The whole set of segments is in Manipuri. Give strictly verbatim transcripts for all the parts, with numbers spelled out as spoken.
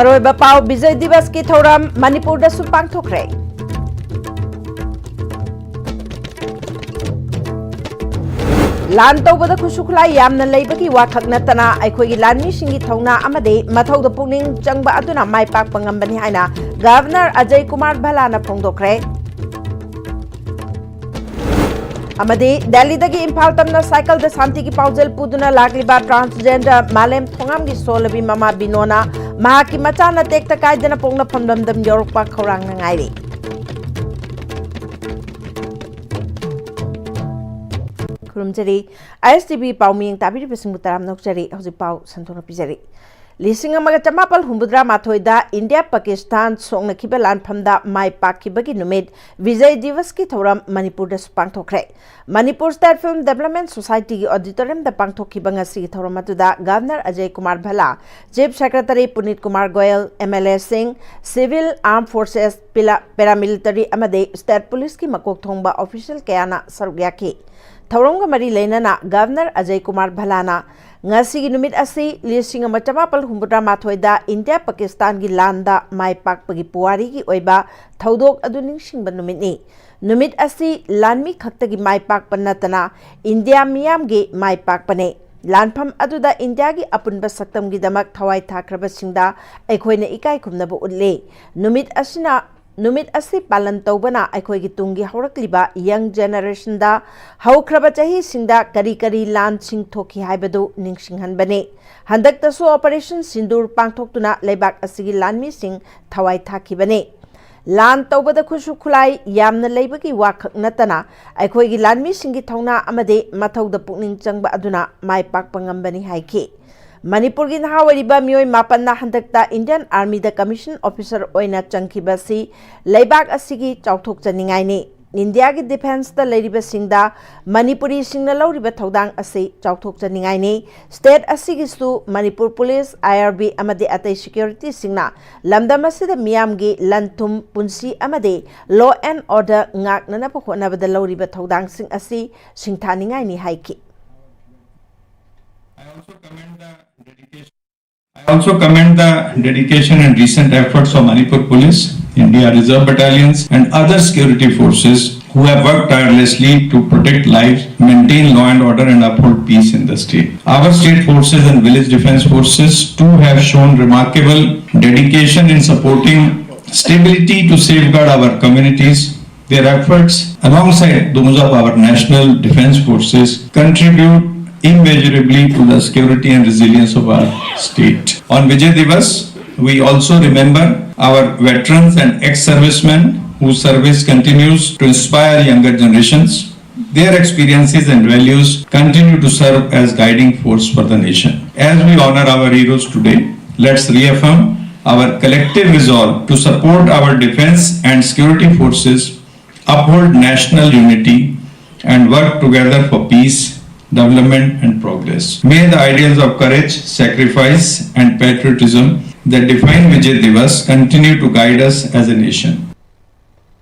ꯑꯔꯣꯏꯕ ꯄꯥꯎ, ꯕꯤꯖꯣꯏ ꯗꯤꯕꯁꯀꯤ ꯊꯧꯔꯝ ꯃꯅꯤꯄꯨꯔꯗꯁꯨ ꯄꯥꯡꯊꯣꯛꯈ꯭ꯔꯦ꯫ ꯂꯥꯟ ꯇꯧꯕꯗ ꯈꯨꯠꯁꯨ ꯈꯨꯠꯂꯥꯏ ꯌꯥꯝꯅ ꯂꯩꯕꯒꯤ ꯋꯥꯈꯛ ꯅꯠꯇꯅ ꯑꯩꯈꯣꯏꯒꯤ ꯂꯥꯟꯃꯤꯁꯤꯡꯒꯤ ꯊꯧꯅꯥ ꯑꯃꯗꯤ ꯃꯊꯧꯗ ꯄꯨꯛꯅꯤꯡ ꯆꯪꯕ ꯑꯗꯨꯅ ꯃꯥꯏ ꯄꯥꯛꯄ ꯉꯝꯕꯅꯤ ꯍꯥꯏꯅ ꯒꯚꯔꯅꯔ ꯑꯖꯌ ꯀꯨꯃꯥꯔ ꯚꯜꯂꯥꯅ ꯐꯣꯡꯗꯣꯛꯈ꯭ꯔꯦ꯫ ꯑꯃꯗꯤ ꯗꯦꯜꯂꯤꯗꯒꯤ ꯏꯝꯐꯥꯜ ꯇꯝꯅ ꯁꯥꯏꯀꯜꯗ ꯁꯥꯟꯇꯤꯒꯤ ꯄꯥꯎꯖꯦꯜ ꯄꯨꯗꯨꯅ ꯂꯥꯛꯂꯤꯕ transgender ꯃꯥꯂꯦꯝ ꯊꯣꯉꯥꯝꯒꯤ ꯁꯣꯜꯂꯕꯤ ꯃꯃꯥ ꯕꯤꯅꯣꯅ ꯃꯍꯥꯛꯀꯤ ꯃꯆꯥꯅ ꯇꯦꯛꯇ ꯀꯥꯏꯗꯅ ꯄꯣꯛꯅꯐꯝ ꯂꯝꯗꯝ ꯌꯧꯔꯛꯄ ꯈꯧꯔꯥꯡꯅ ꯉꯥꯏꯔꯤ꯫ ꯈꯨꯔꯨꯝꯖꯔꯤ꯫ ꯑꯥꯏ ꯑꯦꯁ ꯇꯤ ꯚꯤ ꯄꯥꯎ ꯃꯤꯌꯦꯡ ꯇꯥꯕꯤꯔꯤꯕꯁꯤꯡꯕꯨ ꯇꯔꯥꯝꯅ ꯑꯣꯛꯆꯔꯤ꯫ ꯍꯧꯖꯤꯛ ꯄꯥꯎ ꯁꯟꯗꯣꯛꯅ ꯄꯤꯖꯔꯤ꯫ ꯂꯤꯁꯤꯡ ꯑꯃꯒ ꯆꯃꯥꯄꯜ ꯍꯨꯝꯐꯨꯇꯔꯥ ꯃꯥꯊꯣꯏꯗ ꯏꯟꯗꯤꯌꯥ ꯄꯥꯀꯤꯁꯇꯥꯟ ꯁꯣꯛꯅꯈꯤꯕ ꯂꯥꯟꯐꯝꯗ ꯃꯥꯏ ꯄꯥꯛꯈꯤꯕꯒꯤ ꯅꯨꯃꯤꯠ ꯕꯤꯖꯣꯏ ꯗꯤꯕꯁꯀꯤ ꯊꯧꯔꯝ ꯃꯅꯤꯄꯨꯔꯗꯁꯨ ꯄꯥꯡꯊꯣꯛꯈ꯭ꯔꯦ꯫ ꯃꯅꯤꯄꯨꯔ State Film Development Society-ꯒꯤ auditorium-ꯗ ꯄꯥꯡꯊꯣꯛꯈꯤꯕ ꯉꯁꯤꯒꯤ ꯊꯧꯔꯝ ꯑꯗꯨꯗ governor Ajay Kumar Bhalla, Chief Secretary Punit Kumar Goyal, M L ꯑꯦꯁꯤꯡ, Civil Armed Forces, ꯄꯤꯂꯥ-, Paramilitary ꯑꯃꯗꯤ State Police-ꯀꯤ ꯃꯀꯣꯛ ꯊꯣꯡꯕ official ꯀꯌꯥꯅ ꯁꯔꯨꯛ ꯌꯥꯈꯤ꯫ ꯊꯧꯔꯝꯒ ꯃꯔꯤ ꯂꯩꯅꯅ ꯒꯚꯔꯅꯔ ꯑꯖꯌ ꯀꯨꯃꯥꯔ ꯚꯜꯂꯥꯅ ꯉꯁꯤꯒꯤ ꯅꯨꯃꯤꯠ ꯑꯁꯤ ꯂꯤꯁꯤꯡ ꯑꯃ ꯆꯃꯥꯄꯜ ꯍꯨꯝꯐꯨꯇꯔꯥ ꯃꯥꯊꯣꯏꯗ ꯏꯟꯗꯤꯌꯥ ꯄꯥꯀꯤꯁꯇꯥꯟꯒꯤ ꯂꯥꯟꯗ ꯃꯥꯏ ꯄꯥꯛꯄꯒꯤ ꯄꯨꯋꯥꯔꯤꯒꯤ ꯑꯣꯏꯕ ꯊꯧꯗꯣꯛ ꯑꯗꯨ ꯅꯤꯡꯁꯤꯡꯕ ꯅꯨꯃꯤꯠꯅꯤ꯫ ꯅꯨꯃꯤꯠ ꯑꯁꯤ ꯂꯥꯟꯃꯤ ꯈꯛꯇꯒꯤ ꯃꯥꯏ ꯄꯥꯛꯄ ꯅꯠꯇꯅ ꯏꯟꯗꯤꯌꯥ ꯃꯤꯌꯥꯝꯒꯤ ꯃꯥꯏ ꯄꯥꯛꯄꯅꯤ꯫ ꯂꯥꯟꯐꯝ ꯑꯗꯨꯗ ꯏꯟꯗꯤꯌꯥꯒꯤ ꯑꯄꯨꯟꯕ ꯁꯛꯇꯝꯒꯤꯗꯃꯛ ꯊꯋꯥꯏ ꯊꯥꯈ꯭ꯔꯕꯁꯤꯡꯗ ꯑꯩꯈꯣꯏꯅ ꯏꯀꯥꯏ ꯈꯨꯝꯅꯕ ꯎꯠꯂꯤ꯫ ꯅꯨꯃꯤꯠ ꯑꯁꯤꯅ, ꯅꯨꯃꯤꯠ ꯑꯁꯤ ꯄꯥꯂꯟ ꯇꯧꯕꯅ ꯑꯩꯈꯣꯏꯒꯤ ꯇꯨꯡꯒꯤ ꯍꯧꯔꯛꯂꯤꯕ young generation-ꯗ ꯍꯧꯈ꯭ꯔꯕ ꯆꯍꯤꯁꯤꯡꯗ ꯀꯔꯤ ꯀꯔꯤ ꯂꯥꯟꯁꯤꯡ ꯊꯣꯛꯈꯤ ꯍꯥꯏꯕꯗꯨ ꯅꯤꯡꯁꯤꯡꯍꯟꯕꯅꯤ꯫ ꯍꯟꯗꯛꯇꯁꯨ Operation Sindoor ꯄꯥꯡꯊꯣꯛꯇꯨꯅ ꯂꯩꯕꯥꯛ ꯑꯁꯤꯒꯤ ꯂꯥꯟꯃꯤꯁꯤꯡ ꯊꯋꯥꯏ ꯊꯥꯈꯤꯕꯅꯤ꯫ ꯂꯥꯟ ꯇꯧꯕꯗ ꯈꯨꯠꯁꯨ ꯈꯨꯠꯂꯥꯏ ꯌꯥꯝꯅ ꯂꯩꯕꯒꯤ ꯋꯥꯈꯛ ꯅꯠꯇꯅ ꯑꯩꯈꯣꯏꯒꯤ ꯂꯥꯟꯃꯤꯁꯤꯡꯒꯤ ꯊꯧꯅꯥ ꯑꯃꯗꯤ ꯃꯊꯧꯗ ꯄꯨꯛꯅꯤꯡ ꯆꯪꯕ ꯑꯗꯨꯅ ꯃꯥꯏ ꯄꯥꯛꯄ ꯉꯝꯕꯅꯤ ꯍꯥꯏꯈꯤ꯫ ꯃꯅꯤꯄꯨꯔꯒꯤ ꯅꯍꯥ ꯑꯣꯏꯔꯤꯕ ꯃꯤꯑꯣꯏ ꯃꯥꯄꯟꯅ ꯍꯟꯗꯛꯇ Indian Army-ꯗ commission officer ꯑꯣꯏꯅ ꯆꯪꯈꯤꯕ ꯑꯁꯤ ꯂꯩꯕꯥꯛ ꯑꯁꯤꯒꯤ ꯆꯥꯎꯊꯣꯛꯆꯅꯤꯡꯉꯥꯏꯅꯤ꯫ ꯏꯟꯗꯤꯌꯥꯒꯤ defence-ꯇ ꯂꯩꯔꯤꯕꯁꯤꯡꯗ ꯃꯅꯤꯄꯨꯔꯤꯁꯤꯡꯅ ꯂꯧꯔꯤꯕ ꯊꯧꯗꯥꯡ ꯑꯁꯤ ꯆꯥꯎꯊꯣꯛꯆꯅꯤꯡꯉꯥꯏꯅꯤ꯫ State ꯑꯁꯤꯒꯤꯁꯨ Manipur Police, I R B ꯑꯃꯗꯤ ꯑꯇꯩ security-ꯁꯤꯡꯅ ꯂꯝꯗꯝ ꯑꯁꯤꯗ ꯃꯤꯌꯥꯝꯒꯤ ꯂꯟ-ꯊꯨꯝ, ꯄꯨꯟꯁꯤ ꯑꯃꯗꯤ law and order ꯉꯥꯛꯅꯅꯕ ꯍꯣꯠꯅꯕꯗ ꯂꯧꯔꯤꯕ ꯊꯧꯗꯥꯡꯁꯤꯡ ꯑꯁꯤ ꯁꯤꯡꯊꯥꯅꯤꯡꯉꯥꯏꯅꯤ ꯍꯥꯏꯈꯤ꯫ I also commend the dedication I also commend the dedication and recent efforts of Manipur Police, India Reserve Battalions, and other security forces who have worked tirelessly to protect lives, maintain law and order, and uphold peace in the state. Our state forces and village defense forces too have shown remarkable dedication in supporting stability to safeguard our communities. Their efforts, alongside those of our national defense forces, contribute immeasurably to the security and resilience of our state. On Vijay Diwas, we also remember our veterans and ex-servicemen whose service continues to inspire younger generations. Their experiences and values continue to serve as guiding force for the nation. As we honor our heroes today, let's reaffirm our collective resolve to support our defense and security forces, uphold national unity, and work together for peace, development, and progress. May the ideals of courage, sacrifice, and patriotism that define Vijay Diwas continue to guide us as a nation.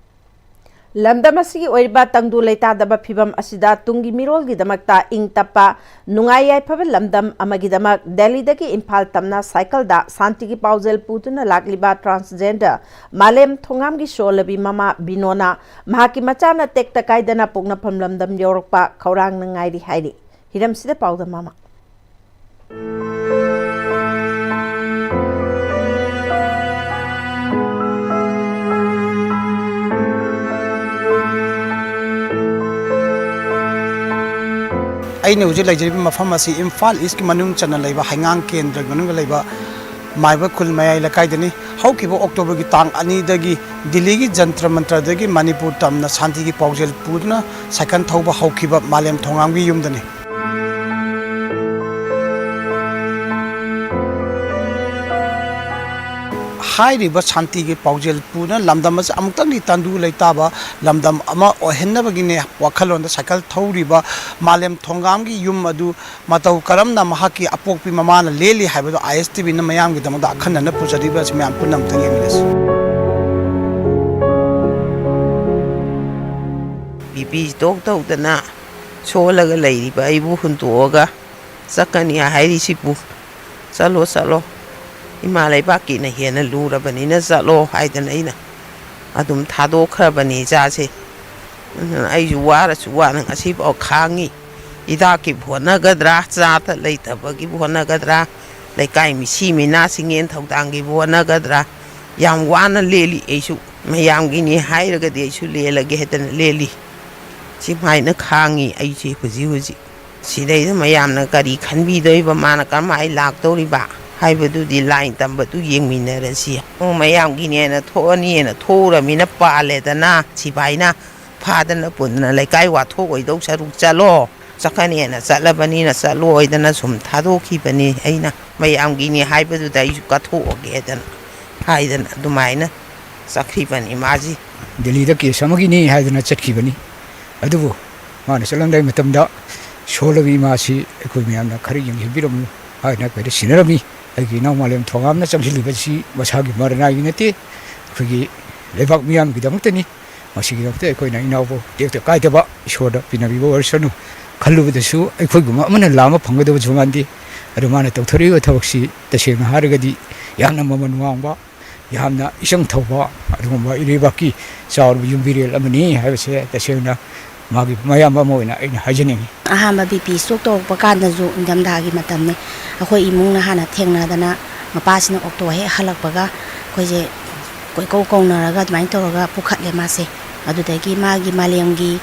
ꯂꯝꯗꯝ ꯑꯁꯤꯒꯤ ꯑꯣꯏꯔꯤꯕ ꯇꯪꯗꯨ ꯂꯩꯇꯥꯗꯕ ꯐꯤꯕꯝ ꯑꯁꯤꯗ ꯇꯨꯡꯒꯤ ꯃꯤꯔꯣꯜꯒꯤꯗꯃꯛꯇ ꯏꯪ ꯇꯞꯄ, ꯅꯨꯡꯉꯥꯏ ꯌꯥꯏꯐꯕ ꯂꯝꯗꯝ ꯑꯃꯒꯤꯗꯃꯛ ꯗꯦꯜꯂꯤꯗꯒꯤ ꯏꯝꯐꯥꯜ ꯇꯝꯅ ꯁꯥꯏꯀꯜꯗ ꯁꯥꯟꯇꯤꯒꯤ ꯄꯥꯎꯖꯦꯜ ꯄꯨꯗꯨꯅ ꯂꯥꯛꯂꯤꯕ transgender ꯃꯥꯂꯦꯝ ꯊꯣꯉꯥꯝꯒꯤ ꯁꯣꯜꯂꯕꯤ ꯃꯃꯥ ꯕꯤꯅꯣꯅ ꯃꯍꯥꯛꯀꯤ ꯃꯆꯥꯅ ꯇꯦꯛꯇ ꯀꯥꯏꯗꯅ ꯄꯣꯛꯅꯐꯝ ꯂꯝꯗꯝ ꯌꯧꯔꯛꯄ ꯈꯧꯔꯥꯡꯅ ꯉꯥꯏꯔꯤ ꯍꯥꯏꯔꯤ꯫ ꯍꯤꯔꯝꯁꯤꯗ ꯄꯥꯎꯗꯝ ꯑꯃ꯫ ꯑꯩꯅ ꯍꯧꯖꯤꯛ ꯂꯩꯖꯔꯤꯕ ꯃꯐꯝ ꯑꯁꯤ ꯏꯝꯐꯥꯜ ꯏꯁꯀꯤ ꯃꯅꯨꯡ ꯆꯟꯅ ꯂꯩꯕ ꯍꯩꯉꯥꯡ ꯀꯦꯟꯗ꯭ꯔꯒꯤ ꯃꯅꯨꯡꯗ ꯂꯩꯕ ꯃꯥꯏꯕ ꯈꯨꯜ ꯃꯌꯥꯏ ꯂꯩꯀꯥꯏꯗꯅꯤ꯫ ꯍꯧꯈꯤꯕ ꯑꯣꯛꯇꯣꯕꯔꯒꯤ ꯇꯥꯡ ꯑꯅꯤꯗꯒꯤ ꯗꯤꯜꯂꯤꯒꯤ ꯖꯟꯇ꯭ꯔ ꯃꯟꯇ꯭ꯔꯗꯒꯤ ꯃꯅꯤꯄꯨꯔ ꯇꯝꯅ ꯁꯥꯟꯇꯤꯒꯤ ꯄꯥꯎꯖꯦꯜ ꯄꯨꯗꯨꯅ ꯁꯥꯏꯀꯜ ꯊꯧꯕ ꯍꯧꯈꯤꯕ ꯃꯥꯂꯦꯝ ꯊꯣꯉꯥꯝꯒꯤ ꯌꯨꯝꯗꯅꯤ꯫ ꯍꯥꯏꯔꯤꯕ ꯁꯥꯟꯇꯤꯒꯤ ꯄꯥꯎꯖꯦꯜ ꯄꯨꯅ ꯂꯝꯗꯝ ꯑꯁꯤ ꯑꯃꯨꯛꯇꯪꯗꯤ ꯇꯪꯗꯨ ꯂꯩꯇꯥꯕ ꯂꯝꯗꯝ ꯑꯃ ꯑꯣꯏꯍꯟꯅꯕꯒꯤꯅꯦ ꯋꯥꯈꯜꯂꯣꯟꯗ ꯁꯥꯏꯀꯜ ꯊꯧꯔꯤꯕ ꯃꯥꯂꯦꯝ ꯊꯣꯡꯒꯥꯝꯒꯤ ꯌꯨꯝ ꯑꯗꯨ ꯃꯇꯧ ꯀꯔꯝꯅ ꯃꯍꯥꯛꯀꯤ ꯑꯄꯣꯛꯄꯤ ꯃꯃꯥꯅ ꯂꯦꯜꯂꯤ ꯍꯥꯏꯕꯗꯨ ꯑꯥꯏ ꯑꯦꯁ ꯇꯤ ꯚꯤꯅ ꯃꯌꯥꯝꯒꯤꯗꯃꯛꯇ ꯑꯈꯟꯅꯅ ꯄꯨꯖꯔꯤꯕ ꯑꯁꯤ ꯃꯌꯥꯝ ꯄꯨꯟꯅ ꯑꯃꯨꯛꯇꯪ ꯌꯦꯡꯃꯤꯟꯅꯁꯤ꯫ ꯕꯤ ꯄꯤ ꯁ꯭ꯇꯣꯛ ꯇꯧꯗꯅ ꯁꯣꯜꯂꯒ ꯂꯩꯔꯤꯕ ꯑꯩꯕꯨ ꯍꯨꯟꯗꯣꯛꯑꯒ ꯆꯠꯀꯅꯤ ꯍꯥꯏꯔꯤꯁꯤꯕꯨ "ꯆꯠꯂꯣ, ꯆꯠꯂꯣ, ꯏꯃꯥ ꯂꯩꯕꯥꯛꯀꯤꯅ ꯍꯦꯟꯅ ꯂꯨꯔꯕꯅꯤꯅ ꯆꯠꯂꯣ" ꯍꯥꯏꯗꯅ ꯑꯩꯅ ꯑꯗꯨꯝ ꯊꯥꯗꯣꯛꯈ꯭ꯔꯕꯅꯤ ꯏꯆꯥꯁꯦ꯫ ꯑꯗꯨꯅ ꯑꯩꯁꯨ ꯋꯥꯔꯁꯨ ꯋꯥꯅ ꯉꯁꯤꯐꯥꯎ ꯈꯥꯡꯉꯤ꯫ ꯍꯤꯗꯥꯛꯀꯤꯕꯨ ꯍꯣꯠꯅꯒꯗ꯭ꯔꯥ, ꯆꯥꯗ ꯂꯩꯇꯕꯒꯤꯕꯨ ꯍꯣꯠꯅꯒꯗ꯭ꯔꯥ, ꯂꯩꯀꯥꯏ ꯃꯤꯁꯤ ꯃꯤꯅꯥ ꯁꯤꯡꯌꯦꯟ ꯊꯧꯗꯥꯡꯒꯤꯕꯨ ꯍꯣꯠꯅꯒꯗ꯭ꯔꯥ, ꯌꯥꯝ ꯋꯥꯅ ꯂꯦꯜꯂꯤ꯫ ꯑꯩꯁꯨ ꯃꯌꯥꯝꯒꯤꯅꯤ ꯍꯥꯏꯔꯒꯗꯤ ꯑꯩꯁꯨ ꯂꯦꯜꯂꯒꯦ ꯍꯥꯏꯗꯅ ꯂꯦꯜꯂꯤ꯫ ꯁꯨꯃꯥꯏꯅ ꯈꯥꯡꯉꯤ ꯑꯩꯁꯦ ꯍꯧꯖꯤꯛ ꯍꯧꯖꯤꯛ꯫ ꯁꯤꯗꯩꯗ ꯃꯌꯥꯝꯅ ꯀꯔꯤ ꯈꯟꯕꯤꯗꯣꯏꯕ, ꯃꯥꯅ ꯀꯔꯝꯍꯥꯏꯅ ꯂꯥꯛꯇꯧꯔꯤꯕ ꯍꯥꯏꯕꯗꯨꯗꯤ ꯂꯥꯏꯟ ꯇꯝꯕꯗꯨ ꯌꯦꯡꯃꯤꯟꯅꯔꯁꯤ꯫ ꯑꯣ, ꯃꯌꯥꯝꯒꯤꯅꯦꯅ ꯊꯣꯛꯑꯅꯤꯅ ꯊꯣꯛꯎꯔꯃꯤꯅ ꯄꯥꯜꯂꯦꯗꯅ, ꯁꯤꯐꯥꯏꯅ ꯐꯥꯗꯅ ꯄꯨꯟꯗꯅ ꯂꯩꯀꯥꯏ ꯋꯥꯊꯣꯛ ꯑꯣꯏꯗꯧ ꯁꯔꯨꯛ ꯆꯠꯂꯣ, ꯆꯠꯀꯅꯦꯅ ꯆꯠꯂꯕꯅꯤꯅ ꯆꯠꯂꯣꯏꯗꯅ ꯁꯨꯝ ꯊꯥꯗꯣꯛꯈꯤꯕꯅꯤ꯫ ꯑꯩꯅ ꯃꯌꯥꯝꯒꯤꯅꯤ ꯍꯥꯏꯕꯗꯨꯗ ꯑꯩꯁꯨ ꯀꯠꯊꯣꯛꯑꯒꯦꯗꯅ ꯍꯥꯏꯗꯅ ꯑꯗꯨꯃꯥꯏꯅ ꯆꯠꯈ꯭ꯔꯤꯕꯅꯤ ꯃꯥꯁꯤ꯫ ꯗꯦꯜꯂꯤꯗ ꯀꯦꯁ ꯑꯃꯒꯤꯅꯤ ꯍꯥꯏꯗꯅ ꯆꯠꯈꯤꯕꯅꯤ꯫ ꯑꯗꯨꯕꯨ ꯃꯥꯅ ꯆꯠꯂꯝꯗꯥꯏ ꯃꯇꯝꯗ ꯁꯣꯜꯂꯕ ꯏꯃꯥꯁꯤ ꯑꯩꯈꯣꯏ ꯃꯌꯥꯝꯅ ꯈꯔ ꯌꯦꯡꯁꯤꯟꯕꯤꯔꯝꯃꯨ ꯍꯥꯏꯅ ꯑꯩꯈꯣꯏꯗ ꯁꯤꯟꯅꯔꯝꯃꯤ꯫ ꯑꯩꯒꯤ ꯏꯅꯥꯎ ꯃꯥꯂꯦꯝ ꯊꯧꯉꯥꯝꯅ ꯆꯪꯁꯤꯜꯂꯤꯕꯁꯤ ꯃꯁꯥꯒꯤ ꯃꯔꯅꯥꯏꯒꯤ ꯅꯠꯇꯦ, ꯑꯩꯈꯣꯏꯒꯤ ꯂꯩꯕꯥꯛ ꯃꯤꯌꯥꯝꯒꯤꯗꯃꯛꯇꯅꯤ꯫ ꯃꯁꯤꯒꯤꯗꯃꯛꯇ ꯑꯩꯈꯣꯏꯅ ꯏꯅꯥꯎꯕꯨ ꯇꯦꯛꯇ ꯀꯥꯏꯗꯕ ꯏꯁꯣꯔꯗ ꯄꯤꯅꯕꯤꯕ ꯑꯣꯏꯔꯁꯅꯨ꯫ ꯈꯜꯂꯨꯕꯗꯁꯨ ꯑꯩꯈꯣꯏꯒꯨꯝꯕ ꯑꯃꯅ ꯂꯥꯝꯕ ꯐꯪꯒꯗꯕꯁꯨ ꯃꯥꯟꯗꯦ꯫ ꯑꯗꯨ ꯃꯥꯅ ꯇꯧꯊꯣꯔꯛꯏꯕ ꯊꯕꯛꯁꯤ ꯇꯁꯦꯡꯅ ꯍꯥꯏꯔꯒꯗꯤ ꯌꯥꯝꯅ ꯃꯃꯜ ꯋꯥꯡꯕ, ꯌꯥꯝꯅ ꯏꯆꯪ ꯊꯧꯕ ꯑꯗꯨꯒꯨꯝꯕ ꯏꯔꯩꯕꯥꯛꯀꯤ ꯆꯥꯎꯔꯕ ꯌꯨꯝꯕꯤꯔꯦꯜ ꯑꯃꯅꯤ ꯍꯥꯏꯕꯁꯦ ꯇꯁꯦꯡꯅ ꯃꯥꯒꯤ ꯃꯌꯥꯝꯕ ꯑꯃ ꯑꯣꯏꯅ ꯑꯩꯅ ꯍꯥꯏꯖꯅꯤꯡꯏ꯫ ꯑꯍꯥꯟꯕ ꯕꯤ ꯄꯤ ꯁ꯭ꯇ꯭ꯔꯣꯛ ꯇꯧꯔꯛꯄ ꯀꯥꯟꯗꯁꯨ ꯏꯪꯊꯝꯊꯥꯒꯤ ꯃꯇꯝꯅꯤ꯫ ꯑꯩꯈꯣꯏ ꯏꯃꯨꯡꯅ ꯍꯥꯟꯅ ꯊꯦꯡꯅꯗꯅ ꯃꯄꯥꯁꯤꯅ ꯑꯣꯛꯇꯣ ꯍꯦꯛ ꯍꯜꯂꯛꯄꯒ ꯑꯩꯈꯣꯏꯁꯦ ꯀꯣꯏꯀꯧ ꯀꯧꯅꯔꯒ ꯑꯗꯨꯃꯥꯏꯅ ꯇꯧꯔꯒ ꯄꯨꯈꯠꯂꯦ ꯃꯥꯁꯦ꯫ ꯑꯗꯨꯗꯒꯤ ꯃꯥꯒꯤ ꯃꯥꯂꯦꯝꯒꯤ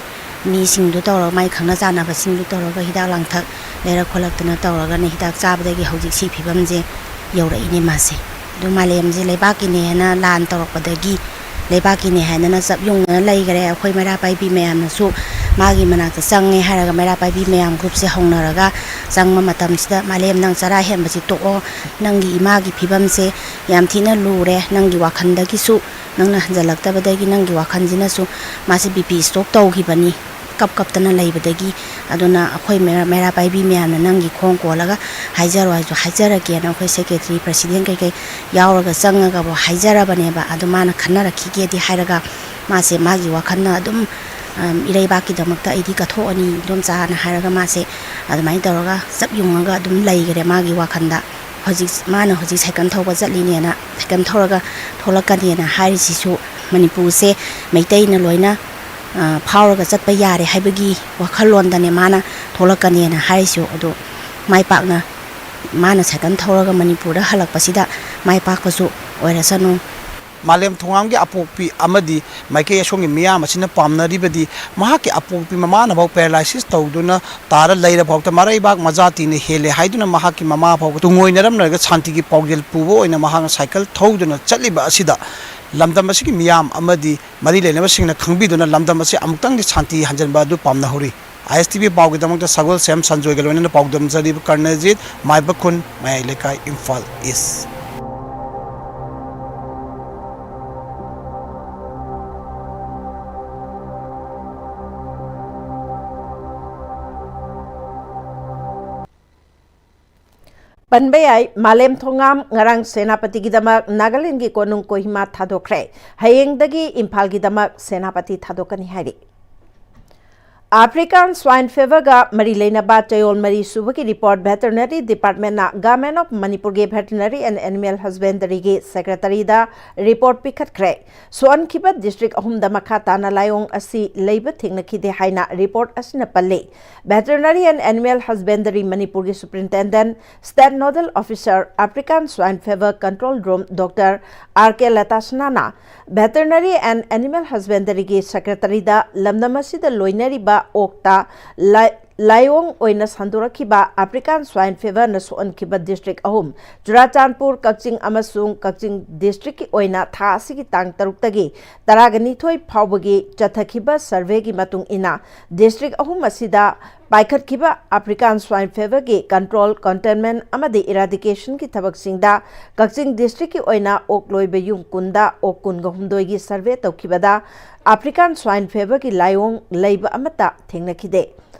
ꯃꯤꯁꯤꯡꯗꯨ ꯇꯧꯔꯒ, ꯃꯥꯏ ꯈꯪꯅ ꯆꯥꯟꯅꯕꯁꯤꯡꯗꯨ ꯇꯧꯔꯒ ꯍꯤꯗꯥꯛ ꯂꯥꯡꯊꯛ ꯂꯩꯔꯛ ꯈꯣꯠꯂꯛꯇꯅ ꯇꯧꯔꯒꯅꯦ ꯍꯤꯗꯥꯛ ꯆꯥꯕꯗꯒꯤ ꯍꯧꯖꯤꯛ ꯁꯤ ꯐꯤꯕꯝꯁꯦ ꯌꯧꯔꯛꯏꯅꯦ ꯃꯥꯁꯦ꯫ ꯑꯗꯨ ꯃꯥꯂꯦꯝꯁꯦ ꯂꯩꯕꯥꯛꯀꯤꯅꯦꯅ ꯂꯥꯟ ꯇꯧꯔꯛꯄꯗꯒꯤ ꯂꯩꯕꯥꯛꯀꯤꯅꯦ ꯍꯥꯏꯗꯅ ꯆꯞ ꯌꯨꯡꯅꯅ ꯂꯩꯈꯔꯦ꯫ ꯑꯩꯈꯣꯏ ꯃꯩꯔꯥ ꯄꯥꯏꯕꯤ ꯃꯌꯥꯝꯅꯁꯨ ꯃꯥꯒꯤ ꯃꯅꯥꯛꯇ ꯆꯪꯉꯦ ꯍꯥꯏꯔꯒ ꯃꯩꯔꯥ ꯄꯥꯏꯕꯤ ꯃꯌꯥꯝ ꯒ꯭ꯔꯨꯞꯁꯦ ꯍꯧꯅꯔꯒ ꯆꯪꯕ ꯃꯇꯝꯁꯤꯗ, "ꯃꯥꯂꯦꯝ, ꯅꯪ ꯆꯔꯥ ꯍꯦꯟꯕꯁꯤ ꯇꯣꯛꯑꯣ, ꯅꯪꯒꯤ ꯏꯃꯥꯒꯤ ꯐꯤꯕꯝꯁꯦ ꯌꯥꯝ ꯊꯤꯅ ꯂꯨꯔꯦ, ꯅꯪꯒꯤ ꯋꯥꯈꯜꯗꯒꯤꯁꯨ ꯅꯪꯅ ꯍꯟꯖꯜꯂꯛꯇꯕꯗꯒꯤ ꯅꯪꯒꯤ ꯋꯥꯈꯜꯁꯤꯅꯁꯨ ꯃꯥꯁꯦ ꯕꯤ ꯄꯤ ꯁ꯭ꯇ꯭ꯔꯣꯛ ꯇꯧꯈꯤꯕꯅꯤ, ꯀꯞ ꯀꯞꯇꯅ ꯂꯩꯕꯗꯒꯤ꯫ ꯑꯗꯨꯅ ꯑꯩꯈꯣꯏ ꯃꯩꯔꯥ-, ꯃꯩꯔꯥ ꯄꯥꯏꯕꯤ ꯃꯌꯥꯝꯅ ꯅꯪꯒꯤ ꯈꯣꯡ ꯀꯣꯜꯂꯒ ꯍꯥꯏꯖꯔꯣ ꯍꯥꯏꯁꯨ ꯍꯥꯏꯖꯔꯒꯦꯅ ꯑꯩꯈꯣꯏ ꯁꯦꯀ꯭ꯔꯦꯇꯔꯤ, ꯄ꯭ꯔꯁꯤꯗꯦꯟ ꯀꯩꯀꯩ ꯌꯥꯎꯔꯒ ꯆꯪꯉꯒꯕꯨ ꯍꯥꯏꯖꯔꯕꯅꯦꯕ꯫ ꯑꯗꯨ ꯃꯥꯅ ꯈꯟꯅꯔꯛꯈꯤꯒꯦꯗꯤ ꯍꯥꯏꯔꯒ ꯃꯥꯁꯦ ꯃꯥꯒꯤ ꯋꯥꯈꯜꯅ ꯑꯗꯨꯝ, ꯑꯝ, "ꯏꯔꯩꯕꯥꯛꯀꯤꯗꯃꯛꯇ ꯑꯩꯗꯤ ꯀꯠꯊꯣꯛꯑꯅꯤ ꯏꯗꯣꯝꯆꯥꯅ" ꯍꯥꯏꯔꯒ ꯃꯥꯁꯦ ꯑꯗꯨꯃꯥꯏꯅ ꯇꯧꯔꯒ ꯆꯞ ꯌꯨꯡꯉꯒ ꯑꯗꯨꯝ ꯂꯩꯈꯔꯦ ꯃꯥꯒꯤ ꯋꯥꯈꯜꯗ꯫ ꯍꯧꯖꯤꯛ ꯃꯥꯅ ꯍꯧꯖꯤꯛ ꯁꯥꯏꯀꯜ ꯊꯧꯕ ꯆꯠꯂꯤꯅꯦꯅ, ꯁꯥꯏꯀꯜ ꯊꯧꯔꯒ ꯊꯣꯛꯂꯛꯀꯅꯦꯅ ꯍꯥꯏꯔꯤꯁꯤꯁꯨ ꯃꯅꯤꯄꯨꯔꯁꯦ ꯃꯩꯇꯩꯅ ꯂꯣꯏꯅ, ꯑ, ꯐꯥꯎꯔꯒ ꯆꯠꯄ ꯌꯥꯔꯦ ꯍꯥꯏꯕꯒꯤ ꯋꯥꯈꯜꯂꯣꯟꯗꯅꯦ ꯃꯥꯅ ꯊꯣꯛꯂꯛꯀꯅꯦꯅ ꯍꯥꯏꯔꯤꯁꯨ꯫ ꯑꯗꯣ ꯃꯥꯏ ꯄꯥꯛꯅ ꯃꯥꯅ ꯁꯥꯏꯀꯜ ꯊꯧꯔꯒ ꯃꯅꯤꯄꯨꯔꯗ ꯍꯜꯂꯛꯄꯁꯤꯗ ꯃꯥꯏ ꯄꯥꯛꯄꯁꯨ ꯑꯣꯏꯔꯁꯅꯨ꯫ ꯃꯥꯂꯦꯝ ꯊꯣꯉꯥꯝꯒꯤ ꯑꯄꯣꯛꯄꯤ ꯑꯃꯗꯤ ꯃꯥꯏꯀꯩ ꯑꯁꯣꯝꯒꯤ ꯃꯤꯌꯥꯝ ꯑꯁꯤꯅ ꯄꯥꯝꯅꯔꯤꯕꯗꯤ ꯃꯍꯥꯛꯀꯤ ꯑꯄꯣꯛꯄꯤ ꯃꯃꯥꯅꯐꯥꯎ paralysis ꯇꯧꯗꯨꯅ ꯇꯥꯔ ꯂꯩꯔꯐꯥꯎꯗ ꯃꯔꯩꯕꯥꯛ ꯃꯖꯥꯇꯤꯅ ꯍꯦꯜꯂꯦ ꯍꯥꯏꯗꯨꯅ ꯃꯍꯥꯛꯀꯤ ꯃꯃꯥ ꯐꯥꯎꯕ ꯇꯨꯡꯑꯣꯏꯅꯔꯝꯂꯒ ꯁꯥꯟꯇꯤꯒꯤ ꯄꯥꯎꯖꯦꯜ ꯄꯨꯕ ꯑꯣꯏꯅ ꯃꯍꯥꯛꯅ ꯁꯥꯏꯀꯜ ꯊꯧꯗꯨꯅ ꯆꯠꯂꯤꯕ ꯑꯁꯤꯗ ꯂꯝꯗꯝ ꯑꯁꯤꯒꯤ ꯃꯤꯌꯥꯝ ꯑꯃꯗꯤ ꯃꯔꯤ ꯂꯩꯅꯕꯁꯤꯡꯅ ꯈꯪꯕꯤꯗꯨꯅ ꯂꯝꯗꯝ ꯑꯁꯤ ꯑꯃꯨꯛꯇꯪꯗꯤ ꯁꯥꯟꯇꯤ ꯍꯟꯖꯤꯟꯕ ꯑꯗꯨ ꯄꯥꯝꯅꯍꯧꯔꯤ꯫ ꯑꯥꯏ ꯑꯦꯁ ꯇꯤ ꯚꯤ ꯄꯥꯎꯒꯤꯗꯃꯛꯇ ꯁꯒꯣꯜꯁꯦꯝ ꯁꯟꯖꯣꯏꯒ ꯂꯣꯏꯅꯅ ꯄꯥꯎꯗꯝꯖꯔꯤꯕ ꯀꯔꯅꯖꯤꯠ, ꯃꯥꯏꯕꯈꯨꯟ, ꯃꯌꯥꯏ ꯂꯩꯀꯥꯏ, ꯏꯝꯐꯥꯜ ꯏꯁ꯫ ꯄꯟꯕ ꯌꯥꯏ, ꯃꯥꯂꯦꯝ ꯊꯣꯉꯥꯝ ꯉꯔꯥꯡ ꯁꯦꯅꯥꯄꯇꯤꯒꯤꯗꯃꯛ ꯅꯥꯒꯥꯂꯦꯟꯒꯤ ꯀꯣꯅꯨꯡ ꯀꯣꯍꯤꯃꯥ ꯊꯥꯗꯣꯛꯈ꯭ꯔꯦ꯫ ꯍꯌꯦꯡꯗꯒꯤ ꯏꯝꯐꯥꯜꯒꯤꯗꯃꯛ ꯁꯦꯅꯥꯄꯇꯤ ꯊꯥꯗꯣꯛꯀꯅꯤ ꯍꯥꯏꯔꯤ꯫ African Swine Feverꯒ ꯃꯔꯤ ꯂꯩꯅꯕ ꯆꯌꯣꯜ ꯃꯔꯤ ꯁꯨꯕꯒꯤ report Veterinary Departmentꯅ Government of Manipurꯒꯤ Veterinary and Animal Husbandryꯒꯤ Secretaryꯗ report ꯄꯤꯈꯠꯈ꯭ꯔꯦ꯫ ꯁꯣꯛꯍꯟꯈꯤꯕ district ꯑꯍꯨꯝꯗ ꯃꯈꯥ ꯇꯥꯅ ꯂꯥꯏꯑꯣꯡ ꯑꯁꯤ ꯂꯩꯕ ꯊꯦꯡꯅꯈꯤꯗꯦ ꯍꯥꯏꯅ report ꯑꯁꯤꯅ ꯄꯜꯂꯤ꯫ Veterinary and Animal Husbandry ꯃꯅꯤꯄꯨꯔꯒꯤ Superintendent, State Nodal Officer, African Swine Fever Control Room, Doctor R K ꯂꯇꯥꯁꯅꯥꯅ Veterinary and Animal Husbandryꯒꯤ Secretaryꯗ ꯂꯝꯗꯝ ꯑꯁꯤꯗ ꯂꯣꯏꯅꯔꯤꯕ ꯑꯣꯛꯇ ꯂꯥꯏ-, ꯂꯥꯏꯑꯣꯡ ꯑꯣꯏꯅ ꯁꯟꯗꯣꯔꯛꯈꯤꯕ African Swine Feverꯅ ꯁꯣꯛꯍꯟꯈꯤꯕ district ꯑꯍꯨꯝ, ꯆꯨꯔꯥꯆꯥꯟꯄꯨꯔ, ꯀꯛꯆꯤꯡ ꯑꯃꯁꯨꯡ ꯀꯛꯆꯤꯡ districtꯀꯤ ꯑꯣꯏꯅ ꯊꯥ ꯑꯁꯤꯒꯤ ꯇꯥꯡ ꯇꯔꯨꯛꯇꯒꯤ ꯇꯔꯥꯒ ꯅꯤꯊꯣꯏ ꯐꯥꯎꯕꯒꯤ ꯆꯠꯊꯈꯤꯕ surveyꯒꯤ ꯃꯇꯨꯡ ꯏꯟꯅ, district ꯑꯍꯨꯝ ꯑꯁꯤꯗ ꯄꯥꯏꯈꯠꯈꯤꯕ African Swine Feverꯒꯤ control, containment ꯑꯃꯗꯤ eradicationꯒꯤ ꯊꯕꯛꯁꯤꯡꯗ ꯀꯛꯆꯤꯡ districtꯀꯤ ꯑꯣꯏꯅ ꯑꯣꯛ ꯂꯣꯏꯕ ꯌꯨꯝ ꯀꯨꯟꯗ ꯑꯣꯛ ꯀꯨꯟꯒ ꯍꯨꯝꯗꯣꯏꯒꯤ survey ꯇꯧꯈꯤꯕꯗ African Swine Feverꯒꯤ ꯂꯥꯏꯑꯣꯡ ꯂꯩꯕ ꯑꯃꯠꯇ ꯊꯦꯡꯅꯈꯤꯗꯦ꯫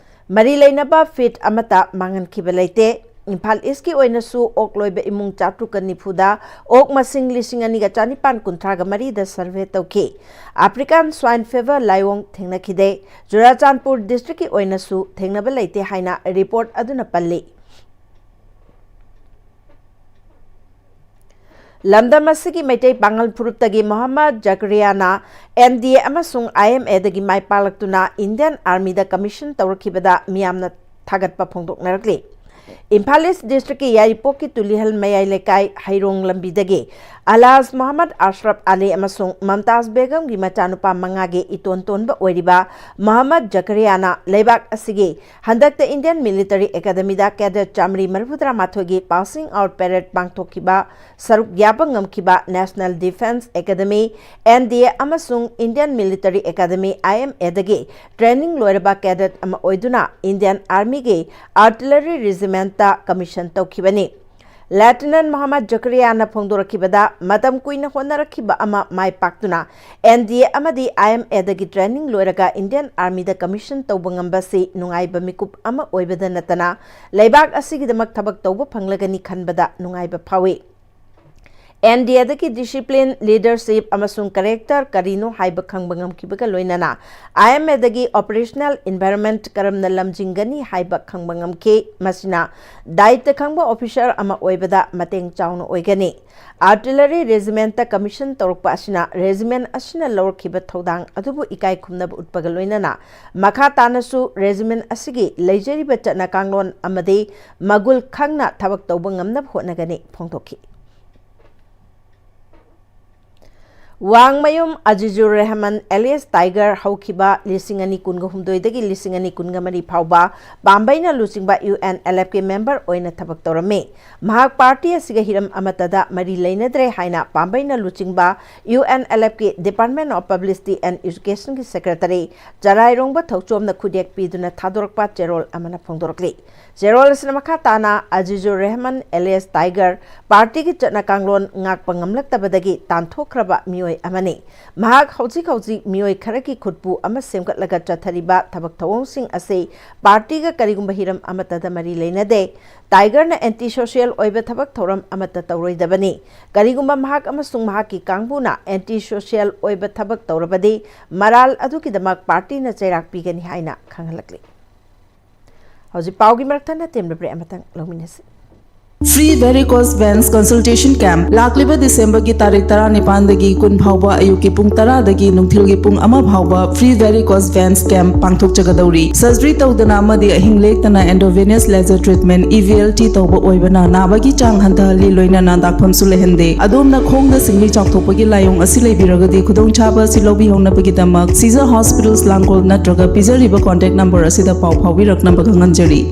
ꯃꯔꯤ ꯂꯩꯅꯕ feed ꯑꯃꯠꯇ ꯃꯥꯡꯍꯟꯈꯤꯕ ꯂꯩꯇꯦ꯫ ꯏꯝꯐꯥꯜ Eastꯀꯤ ꯑꯣꯏꯅꯁꯨ ꯑꯣꯛ ꯂꯣꯏꯕ ꯏꯃꯨꯡ ꯆꯥꯇ꯭ꯔꯨꯛꯀ ꯅꯤꯐꯨꯗ ꯑꯣꯛ ꯃꯁꯤꯡ ꯂꯤꯁꯤꯡ ꯑꯅꯤꯒ ꯆꯅꯤꯄꯥꯟ ꯀꯨꯟꯊ꯭ꯔꯥꯒ ꯃꯔꯤꯗ survey ꯇꯧꯈꯤ꯫ African Swine Fever ꯂꯥꯏꯑꯣꯡ ꯊꯦꯡꯅꯈꯤꯗꯦ꯫ ꯆꯨꯔꯥꯆꯥꯟꯄꯨꯔ districtꯀꯤ ꯑꯣꯏꯅꯁꯨ ꯊꯦꯡꯅꯕ ꯂꯩꯇꯦ ꯍꯥꯏꯅ report ꯑꯗꯨꯅ ꯄꯜꯂꯤ꯫ ꯂꯝꯗꯝ ꯑꯁꯤꯒꯤ ꯃꯩꯇꯩ ꯄꯥꯉꯜ ꯐꯨꯔꯨꯞꯇꯒꯤ ꯃꯣꯍꯝꯃꯗ ꯖꯀꯔꯤꯌꯥꯅ NDA ꯑꯃꯁꯨꯡ IMAꯗꯒꯤ ꯃꯥꯏ ꯄꯥꯛꯂꯛꯇꯨꯅ Indian Armyꯗ commission ꯇꯧꯔꯛꯈꯤꯕꯗ ꯃꯤꯌꯥꯝꯅ ꯊꯥꯒꯠꯄ ꯐꯣꯡꯗꯣꯛꯅꯔꯛꯂꯤ꯫ ꯏꯝꯐꯥꯜ ꯏꯁ ꯗꯤꯁꯇ꯭ꯔꯤꯛꯀꯤ ꯌꯥꯏꯔꯤꯄꯣꯛꯀꯤ ꯇꯨꯂꯤꯍꯜ ꯃꯌꯥꯏ ꯂꯩꯀꯥꯏ ꯍꯩꯔꯣꯡ ꯂꯝꯕꯤꯗꯒꯤ ꯑꯂꯥꯖ ꯃꯣꯍꯝꯃꯗ ꯑꯁꯔꯐ ꯑꯂꯤ ꯑꯃꯁꯨꯡ ꯃꯝꯇꯥꯖ ꯕꯦꯒꯝꯒꯤ ꯃꯆꯥꯅꯨꯄꯥ ꯃꯉꯥꯒꯤ ꯏꯇꯣꯟ ꯇꯣꯟꯕ ꯑꯣꯏꯔꯤꯕ ꯃꯣꯍꯝꯃꯗ ꯖꯀꯔꯤꯌꯥꯅ ꯂꯩꯕꯥꯛ ꯑꯁꯤꯒꯤ ꯍꯟꯗꯛꯇ Indian Military Academyꯗ cadet ꯆꯥꯃꯔꯤ ꯃꯔꯤꯐꯨꯇꯔꯥ ꯃꯥꯊꯣꯏꯒꯤ passing out parade ꯄꯥꯡꯊꯣꯛꯈꯤꯕ ꯁꯔꯨꯛ ꯌꯥꯕ ꯉꯝꯈꯤꯕ National Defence Academy, NDA, ꯑꯃꯁꯨꯡ Indian Military Academy, IMAꯗꯒꯤ training ꯂꯣꯏꯔꯕ cadet ꯑꯃ ꯑꯣꯏꯗꯨꯅ Indian Armyꯒꯤ Artillery Regimentꯇ commission ꯇꯧꯈꯤꯕꯅꯤ꯫ Lieutenant ꯃꯣꯍꯝꯃꯗ ꯖꯀꯔꯤꯌꯥꯅ ꯐꯣꯡꯗꯣꯔꯛꯈꯤꯕꯗ, ꯃꯇꯝ ꯀꯨꯏꯅ ꯍꯣꯠꯅꯔꯛꯈꯤꯕ ꯑꯃ ꯃꯥꯏ ꯄꯥꯛꯇꯨꯅ NDA ꯑꯃꯗꯤ IMAꯗꯒꯤ training ꯂꯣꯏꯔꯒ Indian Armyꯗ commission ꯇꯧꯕ ꯉꯝꯕꯁꯤ ꯅꯨꯡꯉꯥꯏꯕ ꯃꯤꯀꯨꯞ ꯑꯃ ꯑꯣꯏꯕꯗ ꯅꯠꯇꯅ, ꯂꯩꯕꯥꯛ ꯑꯁꯤꯒꯤꯗꯃꯛ ꯊꯕꯛ ꯇꯧꯕ ꯐꯪꯂꯒꯅꯤ ꯈꯟꯕꯗ ꯅꯨꯡꯉꯥꯏꯕ ꯐꯥꯎꯏ꯫ NDAꯗꯒꯤ discipline, leadership ꯑꯃꯁꯨꯡ character ꯀꯔꯤꯅꯣ ꯍꯥꯏꯕ ꯈꯪꯕ ꯉꯝꯈꯤꯕꯒ ꯂꯣꯏꯅꯅ IMAꯗꯒꯤ operational environment ꯀꯔꯝꯅ ꯂꯝꯖꯤꯡꯒꯅꯤ ꯍꯥꯏꯕ ꯈꯪꯕ ꯉꯝꯈꯤ꯫ ꯃꯁꯤꯅ ꯗꯥꯌꯤꯠꯇ ꯈꯪꯕ officer ꯑꯃ ꯑꯣꯏꯕꯗ ꯃꯇꯦꯡ ꯆꯥꯎꯅ ꯑꯣꯏꯒꯅꯤ꯫ Artillery Regimentꯇ commission ꯇꯧꯔꯛꯄ ꯑꯁꯤꯅ regiment ꯑꯁꯤꯅ ꯂꯧꯔꯛꯈꯤꯕ ꯊꯧꯗꯥꯡ ꯑꯗꯨꯕꯨ ꯏꯀꯥꯏ ꯈꯨꯝꯅꯕ ꯎꯠꯄꯒ ꯂꯣꯏꯅꯅ ꯃꯈꯥ ꯇꯥꯅꯁꯨ regiment ꯑꯁꯤꯒꯤ ꯂꯩꯖꯔꯤꯕ ꯆꯠꯅ ꯀꯥꯡꯂꯣꯟ ꯑꯃꯗꯤ ꯃꯒꯨꯟ ꯈꯪꯅ ꯊꯕꯛ ꯇꯧꯕ ꯉꯝꯅꯕ ꯍꯣꯠꯅꯒꯅꯤ ꯐꯣꯡꯗꯣꯛꯈꯤ꯫ ꯋꯥꯡꯃꯌꯨꯝ ꯑꯖꯤꯖꯨꯔ ꯔꯦꯍꯃꯟ alias Tiger ꯍꯧꯈꯤꯕ ꯂꯤꯁꯤꯡ ꯑꯅꯤ ꯀꯨꯟꯒ ꯍꯨꯝꯗꯣꯏꯗꯒꯤ ꯂꯤꯁꯤꯡ ꯑꯅꯤ ꯀꯨꯟꯒ ꯃꯔꯤ ꯐꯥꯎꯕ ꯄꯥꯝꯕꯩꯅ ꯂꯨꯆꯤꯡꯕ UNLFꯀꯤ member ꯑꯣꯏꯅ ꯊꯕꯛ ꯇꯧꯔꯝꯃꯤ꯫ ꯃꯍꯥꯛ party ꯑꯁꯤꯒ ꯍꯤꯔꯝ ꯑꯃꯠꯇꯗ ꯃꯔꯤ ꯂꯩꯅꯗ꯭ꯔꯦ ꯍꯥꯏꯅ ꯄꯥꯝꯕꯩꯅ ꯂꯨꯆꯤꯡꯕ UNLFꯀꯤ Department of Publicity and Educationꯒꯤ secretary ꯆꯔꯥꯏꯔꯣꯡꯕ ꯊꯧꯆꯣꯝꯅ ꯈꯨꯗꯦꯛ ꯄꯤꯗꯨꯅ ꯊꯥꯗꯣꯔꯛꯄ ꯆꯦꯔꯣꯜ ꯑꯃꯅ ꯐꯣꯡꯗꯣꯔꯛꯂꯤ꯫ ꯆꯦꯔꯣꯜ ꯑꯁꯤꯅ ꯃꯈꯥ ꯇꯥꯅ ꯑꯖꯤꯖꯨꯔ ꯔꯦꯍꯃꯟ alias Tiger partyꯒꯤ ꯆꯠꯅ ꯀꯥꯡꯂꯣꯟ ꯉꯥꯛꯄ ꯉꯝꯂꯛꯇꯕꯗꯒꯤ ꯇꯥꯟꯊꯣꯛꯈ꯭ꯔꯕ ꯃꯤꯑꯣꯏ ꯑꯃꯅꯤ꯫ ꯃꯍꯥꯛ ꯍꯧꯖꯤꯛ ꯍꯧꯖꯤꯛ ꯃꯤꯑꯣꯏ ꯈꯔꯒꯤ ꯈꯨꯠꯄꯨ ꯑꯃ ꯁꯦꯝꯒꯠꯂꯒ ꯆꯠꯊꯔꯤꯕ ꯊꯕꯛ ꯊꯧꯑꯣꯡꯁꯤꯡ ꯑꯁꯤ partyꯒ ꯀꯔꯤꯒꯨꯝꯕ ꯍꯤꯔꯝ ꯑꯃꯠꯇꯗ ꯃꯔꯤ ꯂꯩꯅꯗꯦ꯫ Tigerꯅ anti social ꯑꯣꯏꯕ ꯊꯕꯛ ꯊꯧꯔꯝ ꯑꯃꯠꯇ ꯇꯧꯔꯣꯏꯗꯕꯅꯤ꯫ ꯀꯔꯤꯒꯨꯝꯕ ꯃꯍꯥꯛ ꯑꯃꯁꯨꯡ ꯃꯍꯥꯛꯀꯤ ꯀꯥꯡꯕꯨꯅ anti social ꯑꯣꯏꯕ ꯊꯕꯛ ꯇꯧꯔꯕꯗꯤ ꯃꯔꯥꯜ ꯑꯗꯨꯒꯤꯗꯃꯛ partyꯅ ꯆꯩꯔꯥꯛ ꯄꯤꯒꯅꯤ ꯍꯥꯏꯅ ꯈꯪꯍꯜꯂꯛꯂꯤ꯫ ꯍꯧꯖꯤꯛ ꯄꯥꯎꯒꯤ ꯃꯔꯛꯇ ꯅꯇꯦꯝꯕ break ꯑꯃꯇꯪ ꯂꯧꯃꯤꯟꯅꯁꯤ꯫ Free Varicose Veins Consultation Camp ꯂꯥꯛꯂꯤꯕ ꯗꯤꯁꯦꯝꯕꯔꯒꯤ ꯇꯥꯔꯤꯛ ꯇꯔꯥꯅꯤꯄꯥꯟꯗꯒꯤ ꯀꯨꯟ ꯐꯥꯎꯕ ꯑꯌꯨꯛꯀꯤ ꯄꯨꯡ ꯇꯔꯥꯗꯒꯤ ꯅꯨꯡꯊꯤꯜꯒꯤ ꯄꯨꯡ ꯑꯃ ꯐꯥꯎꯕ Free Varicose Veins Camp ꯄꯥꯡꯊꯣꯛꯆꯒꯗꯧꯔꯤ꯫ ꯁꯔꯖꯔꯤ ꯇꯧꯗꯅ ꯑꯃꯗꯤ ꯑꯍꯤꯡ ꯂꯦꯛꯇꯅ Endovenous Laser Treatment, E V L T, ꯇꯧꯕ ꯑꯣꯏꯕꯅ ꯅꯥꯕꯒꯤ ꯆꯥꯡ ꯍꯟꯊꯍꯜꯂꯤ, ꯂꯣꯏꯅꯅ ꯗꯥꯛꯐꯝꯁꯨ ꯂꯩꯍꯟꯗꯦ꯫ ꯑꯗꯣꯝꯅ ꯈꯣꯡꯗ ꯁꯤꯡꯂꯤ ꯆꯥꯎꯊꯣꯛꯄꯒꯤ ꯂꯥꯏꯑꯣꯡ ꯑꯁꯤ ꯂꯩꯕꯤꯔꯒꯗꯤ ꯈꯨꯗꯣꯡꯆꯥꯕ ꯑꯁꯤ ꯂꯧꯕꯤꯍꯧꯅꯕꯒꯤꯗꯃꯛ Caesar Hospitals ꯂꯥꯡꯒꯣꯜ ꯅꯠꯇ꯭ꯔꯒ ꯄꯤꯖꯔꯤꯕ contact number ꯑꯁꯤꯗ ꯄꯥꯎ ꯐꯥꯎꯕꯤꯔꯛꯅꯕ ꯈꯪꯍꯟꯖꯔꯤ꯫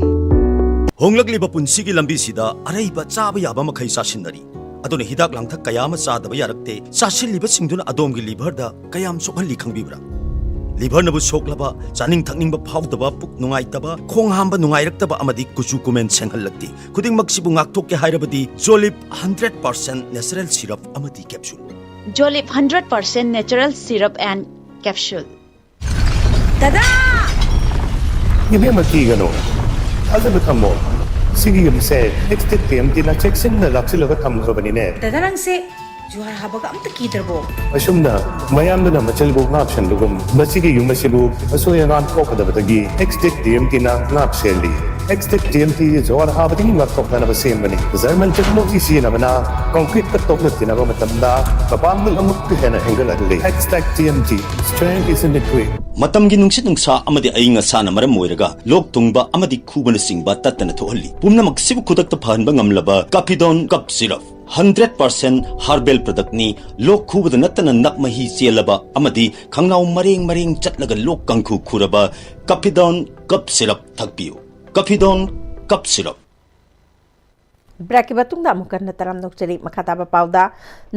ꯍꯣꯡꯂꯛꯂꯤꯕ ꯄꯨꯟꯁꯤꯒꯤ ꯂꯝꯕꯤꯁꯤꯗ ꯑꯔꯩꯕ ꯆꯥꯕ ꯌꯥꯕ ꯃꯈꯩ ꯆꯥꯁꯤꯟꯅꯔꯤ꯫ ꯑꯗꯨꯅ ꯍꯤꯗꯥꯛ ꯂꯥꯡꯊꯛ ꯀꯌꯥ ꯑꯃ ꯆꯥꯗꯕ ꯌꯥꯔꯛꯇꯦ꯫ ꯆꯥꯁꯤꯜꯂꯤꯕꯁꯤꯡꯗꯨꯅ ꯑꯗꯣꯝꯒꯤ liverꯗ ꯀꯌꯥꯝ ꯁꯣꯛꯍꯜꯂꯤ ꯈꯪꯕꯤꯕ꯭ꯔꯥ? Liverꯅꯕꯨ ꯁꯣꯛꯂꯕ, ꯆꯥꯅꯤꯡ ꯊꯛꯅꯤꯡꯕ ꯐꯥꯎꯗꯕ, ꯄꯨꯛ ꯅꯨꯡꯉꯥꯏꯇꯕ, ꯈꯣꯡ ꯍꯥꯝꯕ ꯅꯨꯡꯉꯥꯏꯔꯛꯇꯕ ꯑꯃꯗꯤ ꯀꯨꯆꯨ ꯀꯨꯃꯦꯟ ꯁꯦꯡꯍꯜꯂꯛꯇꯦ꯫ ꯈꯨꯗꯤꯡꯃꯛꯁꯤꯕꯨ ꯉꯥꯛꯊꯣꯛꯀꯦ ꯍꯥꯏꯔꯕꯗꯤ Jolib hundred percent natural syrup ꯑꯃꯗꯤ capsule꯫ Jolib hundred percent natural syrup and capsule꯫ ꯗꯗꯥ! ꯏꯕꯦꯝꯃ, ꯀꯤꯒꯅꯨ, ꯊꯥꯖꯕ ꯊꯝꯃꯣ꯫ ꯁꯤꯒꯤ ꯌꯨꯝꯁꯦ Extech T M Tꯅ ꯆꯦꯛꯁꯤꯟꯅ ꯂꯥꯛꯁꯤꯜꯂꯒ ꯊꯝꯈ꯭ꯔꯕꯅꯤꯅꯦ꯫ ꯗꯗꯥ, ꯅꯪꯁꯦ ꯖꯨꯍꯥꯔ ꯍꯥꯕꯒ ꯑꯝꯇ ꯀꯤꯗ꯭ꯔꯕꯣ? ꯑꯁꯨꯝꯅ ꯃꯌꯥꯝꯗꯨꯅ ꯃꯆꯜꯕꯨ ꯉꯥꯛꯁꯟꯕꯒꯨꯝ, ꯃꯁꯤꯒꯤ ꯌꯨꯝ ꯑꯁꯤꯕꯨ ꯑꯁꯣꯏ ꯑꯉꯥꯝ ꯊꯣꯛꯀꯗꯕꯗꯒꯤ Extech T M Tꯅ ꯉꯥꯛ ꯁꯦꯜꯂꯤ꯫ Extech T M T ꯖꯨꯍꯥꯔ ꯍꯥꯕꯗꯒꯤ ꯉꯥꯛꯊꯣꯛꯅꯅꯕ ꯁꯦꯝꯕꯅꯤ꯫ German technology ꯁꯤꯖꯤꯟꯅꯕꯅ concreteꯀ ꯇꯣꯛꯅ ꯇꯤꯟꯅꯕ ꯃꯇꯝꯗ ꯃꯄꯥꯡꯒꯜ ꯑꯃꯨꯛꯀ ꯍꯦꯟꯅ ꯍꯦꯟꯒꯠꯍꯜꯂꯤ꯫ Extech T M T, strength is in the grit. ꯃꯇꯝꯒꯤ ꯅꯨꯡꯁꯤꯠ ꯅꯨꯡꯁꯥ ꯑꯃꯗꯤ ꯑꯏꯪ ꯑꯁꯥꯅ ꯃꯔꯝ ꯑꯣꯏꯔꯒ ꯂꯣꯛ ꯊꯨꯡꯕ ꯑꯃꯗꯤ ꯈꯨꯕꯅꯆꯤꯡꯕ ꯇꯠꯇꯅ ꯊꯣꯛꯍꯜꯂꯤ꯫ ꯄꯨꯝꯅꯃꯛꯁꯤꯕꯨ ꯈꯨꯗꯛꯇ ꯐꯍꯟꯕ ꯉꯝꯂꯕ Capidone Cough Syrup꯫ Hundred percent herbal productꯅꯤ꯫ ꯂꯣꯛ ꯈꯨꯕꯗ ꯅꯠꯇꯅ ꯅꯞ ꯃꯍꯤ ꯆꯦꯜꯂꯕ ꯑꯃꯗꯤ ꯈꯪꯅꯥꯎ ꯃꯔꯦꯡ ꯃꯔꯦꯡ ꯆꯠꯂꯒ ꯂꯣꯛ ꯀꯥꯡꯈꯨ ꯈꯨꯔꯕ Capidone Cough Syrup ꯊꯛꯄꯤꯌꯨ꯫ Capidone Cough Syrup꯫ Breakꯀꯤ ꯃꯇꯨꯡꯗ ꯑꯃꯨꯛ ꯍꯟꯅ ꯇꯔꯥꯝꯅ ꯑꯣꯛꯆꯔꯤ꯫ ꯃꯈꯥ ꯇꯥꯕ ꯄꯥꯎꯗ,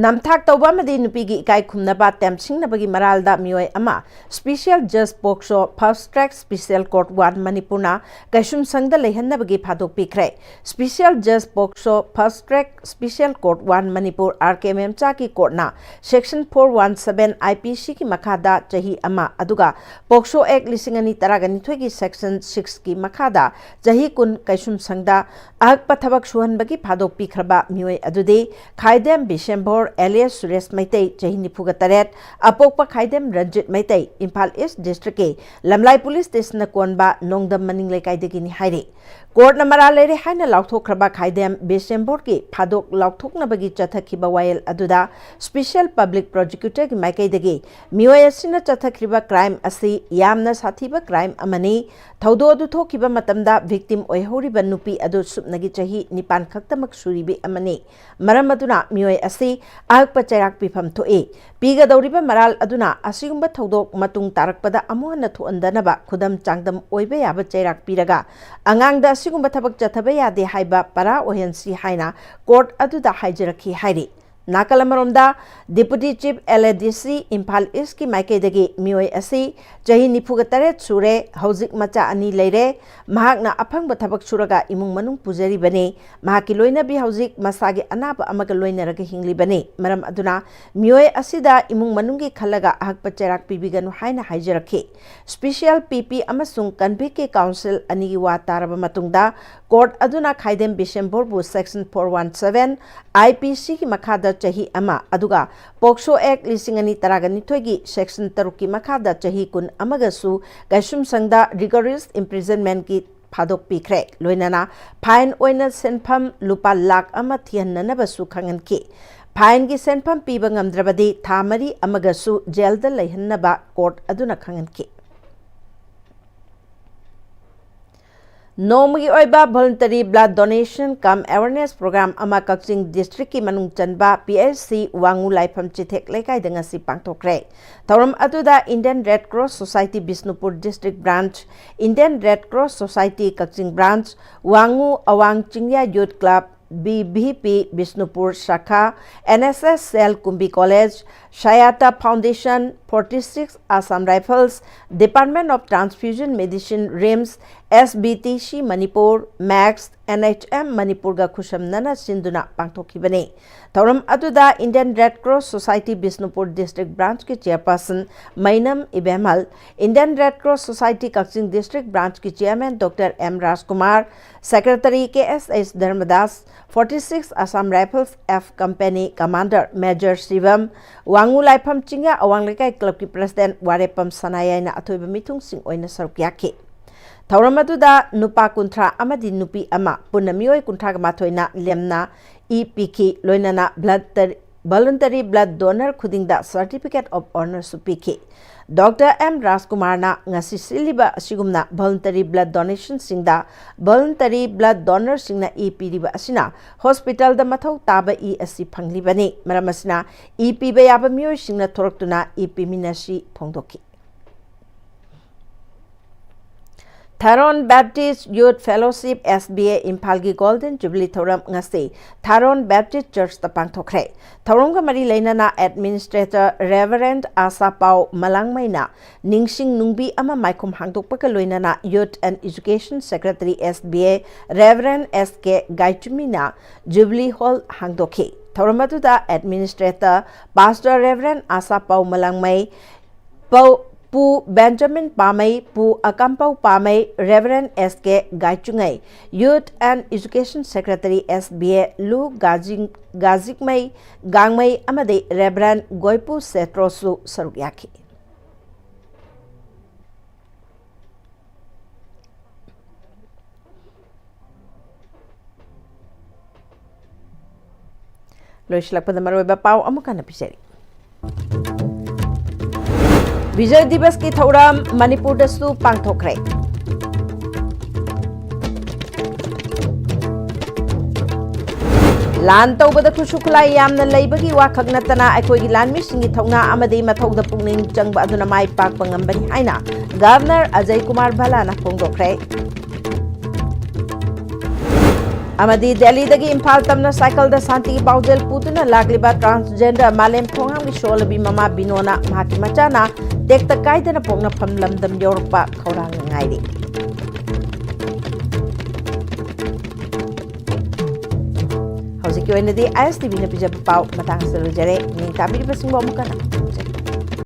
ꯅꯝꯊꯥꯛ ꯇꯧꯕ ꯑꯃꯗꯤ ꯅꯨꯄꯤꯒꯤ ꯏꯀꯥꯏ ꯈꯨꯝꯅꯕ ꯇꯦꯝꯁꯤꯡꯅꯕꯒꯤ ꯃꯔꯥꯜꯗ ꯃꯤꯑꯣꯏ ꯑꯃ Special Judge POCSO Fast Track Special Court one ꯃꯅꯤꯄꯨꯔꯅ ꯀꯩꯁꯨꯝꯁꯪꯗ ꯂꯩꯍꯟꯅꯕꯒꯤ ꯊꯥꯗꯣꯛꯄꯤꯈ꯭ꯔꯦ꯫ Special Judge POCSO Fast Track Special Court one Manipur, R K ꯃꯦꯝꯆꯥꯒꯤ courtꯅ Section four one seven I P Cꯒꯤ ꯃꯈꯥꯗ ꯆꯍꯤ ꯑꯃ, ꯑꯗꯨꯒ POCSO Act ꯂꯤꯁꯤꯡ ꯑꯅꯤ ꯇꯔꯥꯅꯤꯊꯣꯏꯒꯤ Section sixꯀꯤ ꯃꯈꯥꯗ ꯆꯍꯤ ꯀꯨꯟ ꯀꯩꯁꯨꯝꯁꯪꯗ ꯑꯍꯛꯄ ꯊꯕꯛ ꯁꯨꯍꯟꯕꯒꯤ ꯀꯤ ꯐꯥꯗꯣꯛꯄꯤꯈ꯭ꯔꯕ ꯃꯤꯑꯣꯏ ꯑꯗꯨꯗꯤ ꯈꯥꯏꯗꯦꯝ ꯕꯤꯁꯦꯝꯕꯣꯔ alias ꯁꯨꯔꯦꯁ ꯃꯩꯇꯩ, ꯆꯍꯤ ꯅꯤꯐꯨꯒ ꯇꯔꯦꯠ, ꯑꯄꯣꯛꯄ ꯈꯥꯏꯗꯦꯝ ꯔꯟꯖꯤꯠ ꯃꯩꯇꯩ, ꯏꯝꯐꯥꯜ ꯏꯁ ꯗꯤꯁꯇ꯭ꯔꯤꯛꯀꯤ ꯂꯝꯂꯥꯏ ꯄꯨꯂꯤꯁ ꯁ꯭ꯇꯦꯁꯟꯅ ꯀꯣꯟꯕ ꯅꯣꯡꯗꯝ ꯃꯅꯤꯡ ꯂꯩꯀꯥꯏꯗꯒꯤꯅꯤ ꯍꯥꯏꯔꯤ꯫ ꯀꯣꯔꯠꯅ ꯃꯔꯥꯜ ꯂꯩꯔꯦ ꯍꯥꯏꯅ ꯂꯥꯎꯊꯣꯛꯈ꯭ꯔꯕ ꯈꯥꯏꯗꯦꯝ ꯕꯤꯁꯦꯝꯕꯣꯔꯒꯤ ꯐꯥꯗꯣꯛ ꯂꯥꯎꯊꯣꯛꯅꯕꯒꯤ ꯆꯠꯊꯈꯤꯕ ꯋꯥꯌꯦꯜ ꯑꯗꯨꯗ ꯁ꯭ꯄꯤꯁꯦꯜ ꯄꯕ꯭ꯂꯤꯛ ꯄ꯭ꯔꯣꯁꯤꯀ꯭ꯌꯨꯇꯔꯒꯤ ꯃꯥꯏꯀꯩꯗꯒꯤ ꯃꯤꯑꯣꯏ ꯑꯁꯤꯅ ꯆꯠꯊꯈ꯭ꯔꯤꯕ ꯀ꯭ꯔꯥꯏꯝ ꯑꯁꯤ ꯌꯥꯝꯅ ꯁꯥꯊꯤꯕ ꯀ꯭ꯔꯥꯏꯝ ꯑꯃꯅꯤ, ꯊꯧꯗꯣꯛ ꯑꯗꯨ ꯊꯣꯛꯈꯤꯕ ꯃꯇꯝꯗ ꯚꯤꯛꯇꯤꯝ ꯑꯣꯏꯍꯧꯔꯤꯕ ꯅꯨꯄꯤ ꯑꯗꯨ ꯁꯨꯞꯅꯒꯤ ꯆꯍꯤ ꯅꯤꯄꯥꯟ ꯈꯛꯇꯃꯛ ꯁꯨꯔꯤꯕꯤ ꯑꯃꯅꯤ꯫ ꯃꯔꯝ ꯑꯗꯨꯅ ꯃꯤꯑꯣꯏ ꯑꯁꯤ ꯑꯍꯛꯄ ꯆꯩꯔꯥꯛ ꯄꯤꯐꯝ ꯊꯣꯛꯏ꯫ ꯄꯤꯒꯗꯧꯔꯤꯕ ꯃꯔꯥꯜ ꯑꯗꯨꯅ ꯑꯁꯤꯒꯨꯝꯕ ꯊꯧꯗꯣꯛ ꯃꯇꯨꯡ ꯇꯥꯔꯛꯄꯗ ꯑꯃꯨꯛ ꯍꯟꯅ ꯊꯣꯛꯍꯟꯗꯅꯕ ꯈꯨꯗꯝ ꯆꯥꯡꯗꯝ ꯑꯣꯏꯕ ꯌꯥꯕ ꯆꯩꯔꯥꯛ ꯄꯤꯔꯒ ꯑꯉꯥꯡꯗ ꯑꯁꯤꯒꯨꯝꯕ ꯊꯕꯛ ꯆꯠꯊꯕ ꯌꯥꯗꯦ ꯍꯥꯏꯕ ꯄꯔꯥ ꯑꯣꯏꯍꯟꯁꯤ ꯍꯥꯏꯅ ꯀꯣꯔꯠ ꯑꯗꯨꯗ ꯍꯥꯏꯖꯔꯛꯈꯤ ꯍꯥꯏꯔꯤ꯫ ꯅꯥꯀꯜ ꯑꯃꯔꯣꯝꯗ, Deputy Chief L A D C Imphal ꯏꯁꯀꯤ ꯃꯥꯏꯀꯩꯗꯒꯤ ꯃꯤꯑꯣꯏ ꯑꯁꯤ ꯆꯍꯤ ꯅꯤꯐꯨꯒ ꯇꯔꯦꯠ ꯁꯨꯔꯦ, ꯍꯧꯖꯤꯛ ꯃꯆꯥ ꯑꯅꯤ ꯂꯩꯔꯦ, ꯃꯍꯥꯛꯅ ꯑꯐꯪꯕ ꯊꯕꯛ ꯁꯨꯔꯒ ꯏꯃꯨꯡ ꯃꯅꯨꯡ ꯄꯨꯖꯔꯤꯕꯅꯤ꯫ ꯃꯍꯥꯛꯀꯤ ꯂꯣꯏꯅꯕꯤ ꯍꯧꯖꯤꯛ ꯃꯁꯥꯒꯤ ꯑꯅꯥꯕ ꯑꯃꯒ ꯂꯣꯏꯅꯔꯒ ꯍꯤꯡꯂꯤꯕꯅꯤ꯫ ꯃꯔꯝ ꯑꯗꯨꯅ ꯃꯤꯑꯣꯏ ꯑꯁꯤꯗ ꯏꯃꯨꯡ ꯃꯅꯨꯡꯒꯤ ꯈꯜꯂꯒ ꯑꯍꯛꯄ ꯆꯩꯔꯥꯛ ꯄꯤꯕꯤꯒꯅꯨ ꯍꯥꯏꯅ ꯍꯥꯏꯖꯔꯛꯈꯤ꯫ Special P P ꯑꯃꯁꯨꯡ ꯀꯟꯚꯤꯛꯀꯤ ꯀꯥꯎꯟꯁꯤꯜ ꯑꯅꯤꯒꯤ ꯋꯥ ꯇꯥꯔꯕ ꯃꯇꯨꯡꯗ, ꯀꯣꯔꯠ ꯑꯗꯨꯅ ꯈꯥꯏꯗꯦꯝ ꯕꯤꯁꯦꯝꯕꯣꯔꯕꯨ Section four one seven I P Cꯒꯤ ꯃꯈꯥꯗ ꯆꯍꯤ ꯑꯃ, ꯑꯗꯨꯒ POCSO Act ꯂꯤꯁꯤꯡ ꯑꯅꯤ ꯇꯔꯥꯒ ꯅꯤꯊꯣꯏꯒꯤ Section ꯇꯔꯨꯛꯀꯤ ꯃꯈꯥꯗ ꯆꯍꯤ ꯀꯨꯟ ꯑꯃꯒꯁꯨ ꯀꯩꯁꯨꯝꯁꯪꯗ rigorous imprisonmentꯀꯤ ꯐꯥꯗꯣꯛꯄꯤꯈ꯭ꯔꯦ꯫ ꯂꯣꯏꯅꯅ fine ꯑꯣꯏꯅ ꯁꯦꯟꯐꯝ ꯂꯨꯄꯥ ꯂꯥꯈ ꯑꯃ ꯊꯤꯍꯟꯅꯅꯕꯁꯨ ꯈꯪꯍꯟꯈꯤ꯫ Fineꯒꯤ ꯁꯦꯟꯐꯝ ꯄꯤꯕ ꯉꯝꯗ꯭ꯔꯕꯗꯤ ꯊꯥ ꯃꯔꯤ ꯑꯃꯒꯁꯨ ꯖꯦꯜꯗ ꯂꯩꯍꯟꯅꯕ ꯀꯣꯔꯠ ꯑꯗꯨꯅ ꯈꯪꯍꯟꯈꯤ꯫ ꯅꯣꯡꯃꯒꯤ ꯑꯣꯏꯕ voluntary blood donation cum awareness program ꯑꯃ ꯀꯛꯆꯤꯡ districtꯀꯤ ꯃꯅꯨꯡ ꯆꯟꯕ P H C ꯋꯥꯉꯨ ꯂꯥꯏꯐꯝ ꯆꯤꯊꯦꯛ ꯂꯩꯀꯥꯏꯗ ꯉꯁꯤ ꯄꯥꯡꯊꯣꯛꯈ꯭ꯔꯦ꯫ ꯊꯧꯔꯝ ꯑꯗꯨꯗ Indian Red Cross Society Bishnupur District Branch, Indian Red Cross Society ꯀꯛꯆꯤꯡ Branch, ꯋꯥꯉꯨ ꯑꯋꯥꯡ ꯆꯤꯡꯌꯥ Youth Club, B V P Bishnupur Shakha, N S S Cell ꯀꯨꯝꯕꯤ College, Shayata Foundation, forty-six Assam Rifles, Department of Transfusion Medicine, RIMS, S B T C Manipur, Max, N H M ꯃꯅꯤꯄꯨꯔꯒ ꯈꯨꯠꯁꯝꯅꯅ ꯁꯤꯟꯗꯨꯅ ꯄꯥꯡꯊꯣꯛꯈꯤꯕꯅꯤ꯫ ꯊꯧꯔꯝ ꯑꯗꯨꯗ Indian Red Cross Society Bishnupur District Branch ꯀꯤ Chairperson ꯃꯩꯅꯝ ꯏꯕꯦꯝꯍꯜ, Indian Red Cross Society Kakching District Branch ꯀꯤ Chairman Doctor M ꯔꯥꯖꯀꯨꯃꯥꯔ, Secretary K S H ꯙꯔꯃꯗꯥꯁ, forty-six Assam Rifles F Company Commander Major ꯁꯤꯕꯝ, ꯋꯥꯡꯉꯨ ꯂꯥꯏꯐꯝ ꯆꯤꯡꯌꯥ ꯑꯋꯥꯡ ꯂꯩꯀꯥꯏ club ꯀꯤ President ꯋꯥꯔꯦꯄꯝ ꯁꯅꯥꯌꯥꯏꯅ ꯑꯊꯣꯏꯕ ꯃꯤꯊꯨꯡꯁꯤꯡ ꯑꯣꯏꯅ ꯁꯔꯨꯛ ꯌꯥꯈꯤ꯫ ꯊꯧꯔꯝ ꯑꯗꯨꯗ ꯅꯨꯄꯥ ꯀꯨꯟꯊ꯭ꯔꯥ ꯑꯃꯗꯤ ꯅꯨꯄꯤ ꯑꯃ, ꯄꯨꯟꯅ ꯃꯤꯑꯣꯏ ꯀꯨꯟꯊ꯭ꯔꯥ ꯃꯥꯊꯣꯏꯅ ꯂꯦꯝꯅ ꯏ ꯄꯤꯈꯤ꯫ ꯂꯣꯏꯅꯅ blood tar-, voluntary blood donor ꯈꯨꯗꯤꯡꯗ Certificate of Honour ꯁꯨ ꯄꯤꯈꯤ꯫ ꯗꯣꯛꯇꯔ ꯑꯦꯝ ꯔꯥꯖꯀꯨꯃꯥꯔꯅ ꯉꯁꯤ ꯁꯤꯜꯂꯤꯕ ꯑꯁꯤꯒꯨꯝꯅ voluntary blood donation ꯁꯤꯡꯗ voluntary blood donor ꯁꯤꯡꯅ ꯏ ꯄꯤꯔꯤꯕ ꯑꯁꯤꯅ hospital ꯗ ꯃꯊꯧ ꯇꯥꯕ ꯏ ꯑꯁꯤ ꯐꯪꯂꯤꯕꯅꯤ꯫ ꯃꯔꯝ ꯑꯁꯤꯅ ꯏ ꯄꯤꯕ ꯌꯥꯕ ꯃꯤꯑꯣꯏꯁꯤꯡꯅ ꯊꯣꯔꯛꯇꯨꯅ ꯏ ꯄꯤꯃꯤꯟꯅꯁꯤ ꯐꯣꯡꯗꯣꯛꯈꯤ꯫ Tharon Baptist Youth Fellowship, S B A, ꯏꯝꯐꯥꯜꯒꯤ Golden Jubilee ꯊꯧꯔꯝ ꯉꯁꯤ Tharon Baptist Church ꯇ ꯄꯥꯡꯊꯣꯛꯈ꯭ꯔꯦ꯫ ꯊꯧꯔꯝꯒ ꯃꯔꯤ ꯂꯩꯅꯅ Administrator Reverend ꯑꯥꯁꯥ ꯄꯥꯎ ꯃꯂꯥꯡꯃꯩꯅ ꯅꯤꯡꯁꯤꯡ ꯅꯨꯡꯕꯤ ꯑꯃ ꯃꯥꯏꯈꯨꯝ ꯍꯥꯡꯗꯣꯛꯄꯒ ꯂꯣꯏꯅꯅ Youth and Education Secretary, S B A, Reverend S K ꯒꯥꯏꯆꯨꯃꯤꯅ Jubilee Hall ꯍꯥꯡꯗꯣꯛꯈꯤ꯫ ꯊꯧꯔꯝ ꯑꯗꯨꯗ Administrator Pastor Reverend ꯑꯥꯁꯥ ꯄꯥꯎ ꯃꯂꯥꯡꯃꯩ, ꯄꯧ-, ꯄꯨ ꯕꯦꯟꯖꯥꯃꯤꯟ ꯄꯥꯃꯩ, ꯄꯨ ꯑꯀꯥꯝꯄꯧ ꯄꯥꯃꯩ, Reverend S K ꯒꯥꯏꯆꯨꯉꯩ, Youth and Education Secretary, S B A, ꯂꯨ ꯒꯥꯖꯤꯡ-, ꯒꯥꯖꯤꯛꯃꯩ ꯒꯥꯡꯃꯩ ꯑꯃꯗꯤ Reverend ꯒꯣꯏꯄꯨ ꯁꯦꯇ꯭ꯔꯣꯁꯨ ꯁꯔꯨꯛ ꯌꯥꯈꯤ꯫ ꯂꯣꯏꯁꯤꯜꯂꯛꯄꯗ ꯃꯔꯨꯑꯣꯏꯕ ꯄꯥꯎ ꯑꯃꯨꯛ ꯍꯟꯅ ꯄꯤꯖꯔꯤ꯫ ꯕꯤꯖꯣꯏ ꯗꯤꯕꯁꯀꯤ ꯊꯧꯔꯝ ꯃꯅꯤꯄꯨꯔꯗꯁꯨ ꯄꯥꯡꯊꯣꯛꯈ꯭ꯔꯦ꯫ ꯂꯥꯟ ꯇꯧꯕꯗ ꯈꯨꯠꯁꯨ ꯈꯨꯠꯂꯥꯏ ꯌꯥꯝꯅ ꯂꯩꯕꯒꯤ ꯋꯥꯈꯛ ꯅꯠꯇꯅ ꯑꯩꯈꯣꯏꯒꯤ ꯂꯥꯟꯃꯤꯁꯤꯡꯒꯤ ꯊꯧꯅꯥ ꯑꯃꯗꯤ ꯃꯊꯧꯗ ꯄꯨꯛꯅꯤꯡ ꯆꯪꯕ ꯑꯗꯨꯅ ꯃꯥꯏ ꯄꯥꯛꯄ ꯉꯝꯕꯅꯤ ꯍꯥꯏꯅ Governor ꯑꯖꯌ ꯀꯨꯃꯥꯔ ꯚꯜꯂꯥꯅ ꯐꯣꯡꯗꯣꯛꯈ꯭ꯔꯦ꯫ ꯑꯃꯗꯤ ꯗꯦꯜꯂꯤꯗꯒꯤ ꯏꯝꯐꯥꯜ ꯇꯝꯅ ꯁꯥꯏꯀꯜꯗ ꯁꯥꯟꯇꯤꯒꯤ ꯄꯥꯎꯖꯦꯜ ꯄꯨꯗꯨꯅ ꯂꯥꯛꯂꯤꯕ transgender ꯃꯥꯂꯦꯝ ꯊꯣꯉꯥꯝꯒꯤ ꯁꯣꯜꯂꯕꯤ ꯃꯃꯥ ꯕꯤꯅꯣꯅ ꯃꯍꯥꯛꯀꯤ ꯃꯆꯥꯅ ꯇꯦꯛꯇ ꯀꯥꯏꯗꯅ ꯄꯣꯛꯅꯐꯝ ꯂꯝꯗꯝ ꯌꯧꯔꯛꯄ ꯈꯧꯔꯥꯡꯅ ꯉꯥꯏꯔꯤ꯫ ꯍꯧꯖꯤꯛꯀꯤ ꯑꯣꯏꯅꯗꯤ ISTVꯅ ꯄꯤꯖꯕ ꯄꯥꯎ ꯃꯇꯥꯡ ꯑꯁꯤꯗ ꯂꯣꯏꯖꯔꯦ꯫ ꯅꯤꯡ ꯇꯥꯕꯤꯔꯤꯕꯁꯤꯡꯕꯨ ꯑꯃꯨꯛ ꯍꯟꯅ